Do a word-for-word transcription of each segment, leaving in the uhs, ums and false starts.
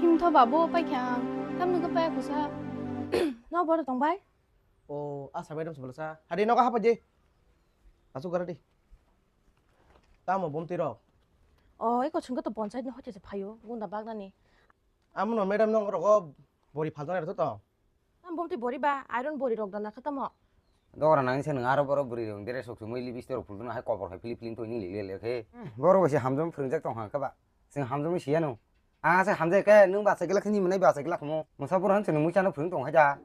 Himtho babu paikha ang. Tamni khe paya kusa. No boro tong bai? O, asa bai dam sebelasa. Hadi nogo hapa je. Asuk gara di. Tamo bomti rok. O, eko chungke to panchayat ni hoche se phayo. Gunda bagnani. Amono madam nong rogo bori phaltong rw to. Ang bomti bori ba, iron bori rok dana khe tamo. Dogra nang se nang aro boro bori rong dere sok sumui libi store phultong hai kobor hai philip philip to ni le le khe. Boro bai se hamjam phwrwngjak tong kha ba. Sing hamjam siya no. A se hamjai khe nung ba se gila khini mwnai ba se gila khamo. Musa boro han se nung muisa no phwrwng tong hai da.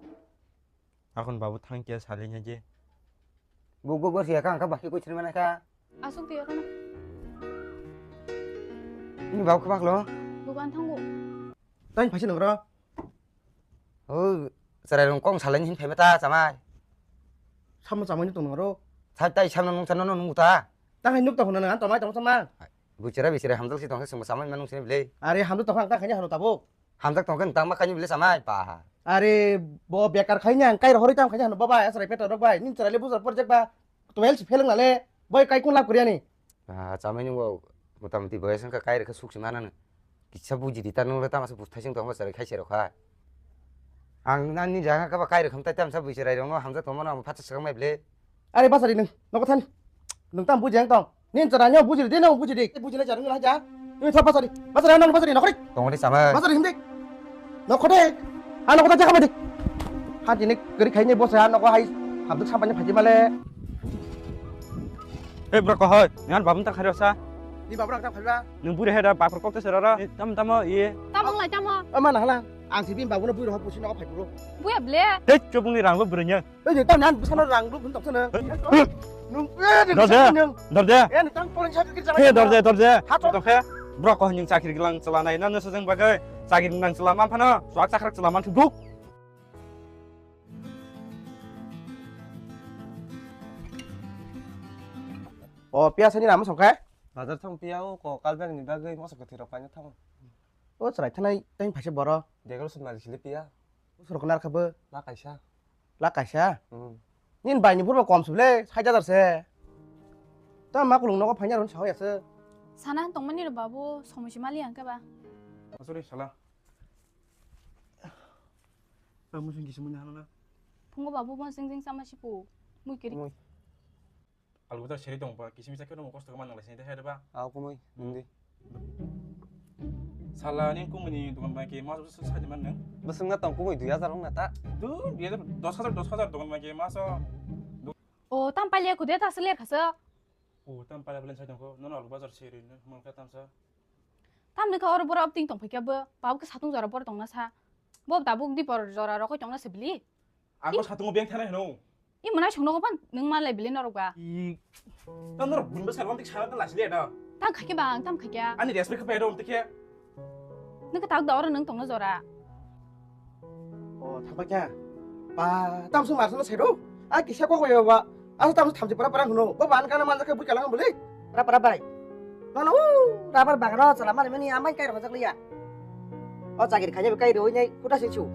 Akhon babu thang khe salai nya je. Buk buk bor siya kha ang kha ba khe koi chini mana kha. Asuk tiyo kana. Ni babu khe baklo. Bukan thango. Tang phaisi nang ro. O, chwrai rong kong salai ni hin phaima ta chamai. Samo chamai ni tong nang ro. Sai tai samno nung chano nung ta. Tang hai nuk ta huna nang an tomai tong sama. Buchara bichara hamjak si tong se chamai manung sini bile. Are hamjak tong ang ta khanya hano tabuk. Hamjak tong khe tang ma khanya bile chamai pa. Are bo bekar khanya ang kai hori tam khanya hano baba asrai peto rok bai. Nin chwrai le bujor project ba. Twelve fail wng nale. Boi kai kun lab koriya ni. Ah, chamai nung bo motamoti boyas wngkha kai rwkha suk se manano. Kisa buji di ta nung le tama se bus thaising tongma chwrai khai se rokha. Ang nani jaga kha ba kai rwkham tai tamsa bui chwrai rokno hamjak tongmano ang phatsa swkang mai ble. Are basari nung, nogo thani. Nung tam buji ang tong. Nin chwrai no buji di, no buji di. Buji le jarung la ja. Nung thap basari. Basari nang basari nokori. Tongri chamai. Basari hindi. Nokhode. Ano kota jakha madi. Ha jini gari khaini bose ano ko hai. Habduk sampai phaji male. Hei bro, kohoi, ngan babun ta kharasa. Ni babra ta kharba. Nung buri heda bakor kokte serara. Tam tamo iye. Tamong lai tamo. Ama na hala. Ang sibin babuno bui roha pusi nogo phai bro. Buya ble. Hei chobungni rangbo buranya. Ei je tam nan busano rang lu bun tong sana. Nung eh de Dorje. Nung. Dorje. Eh nung tang polin sa kir Hei dorje dorje. Hato. Tokhe. Bro, kohoi ning chakri gilang chwla nai na nasa jeng bagai. Chakri nang chwla man phano. Swak chakrak chwla man thubuk. O piya sani rama songkhe? Bazar thang piya o ko kalbeng ni bagwi moso kwthwi rok paina thang. O chwrai thanai tei phaisa boro. Decoration malik sili piya. Usur kena khe bo. La kaisa. La kaisa? Hmm. Nin bai ni phurbo kom sibile sait hajar se. Ta ma kulung nogo phaina run sawi ase. Sana tongmani ro babu somoi si mali ang khe ba. Asuri sala. Ang musung kisi muni hano na. Phungo babu mo sing sing sama sipu. Mui kiri. Mui. Albuta seri tong ba, kisi misa khe no kosto khe man nang lai sini de hai ba. Au kumui, Hmm. Nungdi. Sala ni kumui ni dukan bai ke mas bus sa di man nang. Bwswk na tong kumui dui hajar wng na ta. Du, dui hajar, dos hajar, dos hajar dukan bai ke mas o. O tam palia kude ta sele khasa. O tam palia palia sai tong ko, no no albuta seri no man ka tam sa. Tam ni kha oro boro abting tong phai kya bo, babu ke satung jora bor tong na sa. Bo tabuk di bor jora rokoi tong na se bili. Ang ko satungo beng thana hino. I mwnai songno ko pan nung malai bili norok ba. I. Tam norok bun ba sarwang tik sana ta lasli ada. Tam khake ba ang tam khake. Ani respect khe pedo umtike. Nung ka tak da oro nung tongno jora. O thangpa kya. Ba tam sung mar sung saido. A kisa ko ko ba. Asa tam sung thamji para para hino. Ba ban kana manjak khe bui kalang buli. Para para bai. Nono u rabar bagano chala mari mani amai kai rojak liya. O chakiri khaje kai roi nai kuta se chu.